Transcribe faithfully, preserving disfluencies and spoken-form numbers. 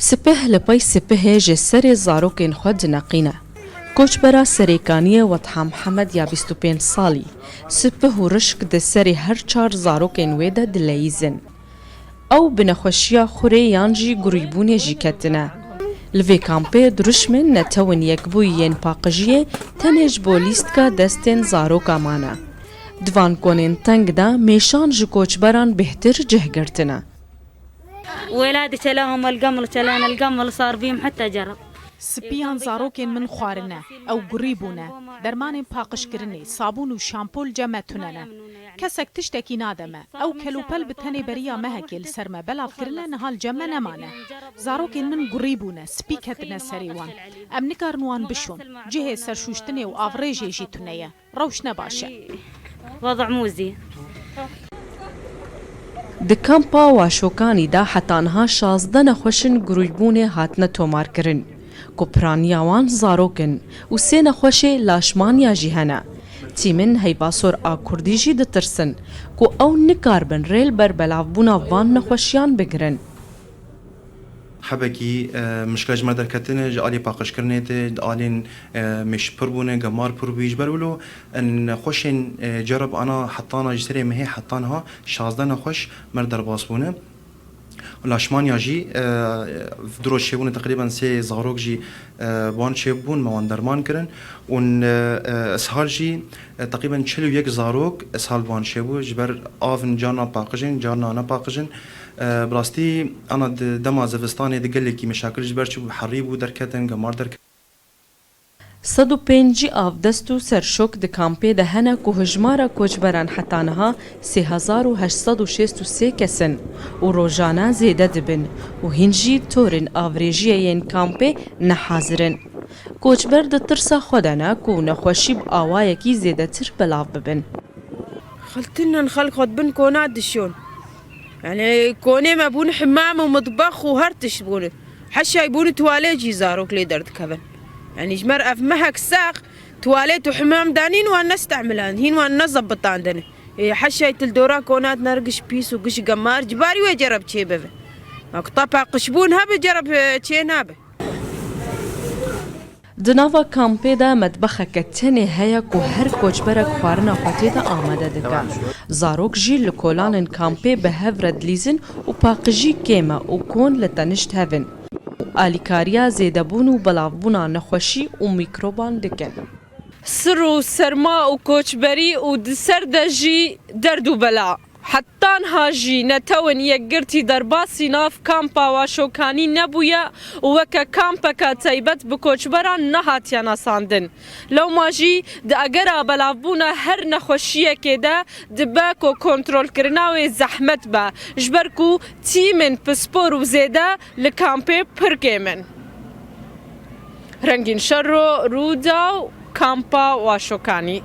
Sipih li pey sipihê ji serê zarokên xwe dineqîne. Koçbera Serêkaniyê Wetha Mihemed ya bîst û pênc salî, sipih û rişk di serê her çar zarokên wê de dileyîzin. Ew bi nexweşiya xurê yan jî gurîbûnê jî ketine. Li vê kampê dirûşmên Netewên Yekbûyî yên Paqijiyê tenê ji bo lîstka destên zaroka mane. Di van konên teng de mêşan ji koçberan bêhtir cih girtine. ولادي شلاهم القمل، شلان القمل صار بيهم حتى جرب. Sipiyan zarokên min xwarine, ew gurî bûne. Dermanên paqijkirinê, sabûn û şampo li cem me tune ne. Kesek tiştekî nade me. Ew kelûpel bi tenê beriya mehekê li ser me belav kirine, niha li cem me nemane. Zarokên min gurî bûne, spî ketine serê wan. Em nikarin wan bişon. Cihê serşûştinê û avrêjê jî tune ye. Rewş ne baş e. وضع مو زين. Di kampa Waşokanî de heta niha şazdeh nexweş in gurîbûnê hatine tomarkirin, ku piraniya wan zarok in û sê nexweşê laşmaniya jî hene. Tîmên Heyvasor a Kurdî jî ditirsin, ku ew nikaribin rê li ber belavbûna van nexweşiyan bigirin. Hebekî, e, mişkila ji me derketine, ji alî paqijkirinê de, di alên, e, mêş pir bûne, gemar pir bûyî. Ji ber wilo, e, nexweşên, e, cerib ana hetana ji serê mehê heta niha şazdeh nexweş me re derbas bûne. Laşmanya jî, e, di roj çêbûne teqrîben sê zarok jî, e, wan çêbûn, me wan derman kirin. Û, e, e, ishal jî, e, teqrîben çil û yek zarok ishal wan çêbû, ji ber av in, carna paqij in, carna ne paqij in. E, bi rastî, ana di dema zivistanê de gelekî meşakil ji ber çi bû, herî bû derketin, gemar derketin. Sed û pêncî avdest û serşok di kampê de hene ku hijmara koçberan heta niha sê hezar û heşt sed û şêst û sê kes in û rojane zêde dibin û hîn jî torên avrêjiyê yên kampê nehazir in. Koçber di tirsa xwe de ne ku nexweşî bi awayekî zêdetir belav bibin. Xeltinin xelk xwe dibin kona dişon. Yani konê me bûn himam û mitbex û her tişt bûn. Heşay bûn tuwalê jî zarok lê derdikevin. Yani ji mer ev mehek sax tuwalêt û himam danîn wan nestehmilan, hîn wan nezebitandin. Ê, heşay til dora konat ner giş pîs û giş gemar, cibarî wê cereb çê bibe. Ma ku ta paqij bûn hebe cereb, e, çê nabe. Di nava kampê de metbexeke tenê heye ku her koçberek xwarina xwe tê de amade dike. Zarok jî li kolanên kampê bi hev re dilîzin û paqijî kêm e û kon li tenişt hev in. Alîkariya zêdebûn û belavbûna nexweşî û mîkroban dikin. Sir û serma û koçberî û di ser de jî derd û bela. Heta niha jî Netewên Yekgirtî derbasî nav kampa Waşokanî nebûye û weke kampeke taybet bi koçberan nehatiye nasandin. Lewma jî di egera belavbûna her nexweşiyekê de dibe ku kontrolkirina wê zehmet be, ji ber ku tîmên pispor û zêde li kampê pir kêm in. Rengîn Şero, Rûdaw, Kampa Waşokanî.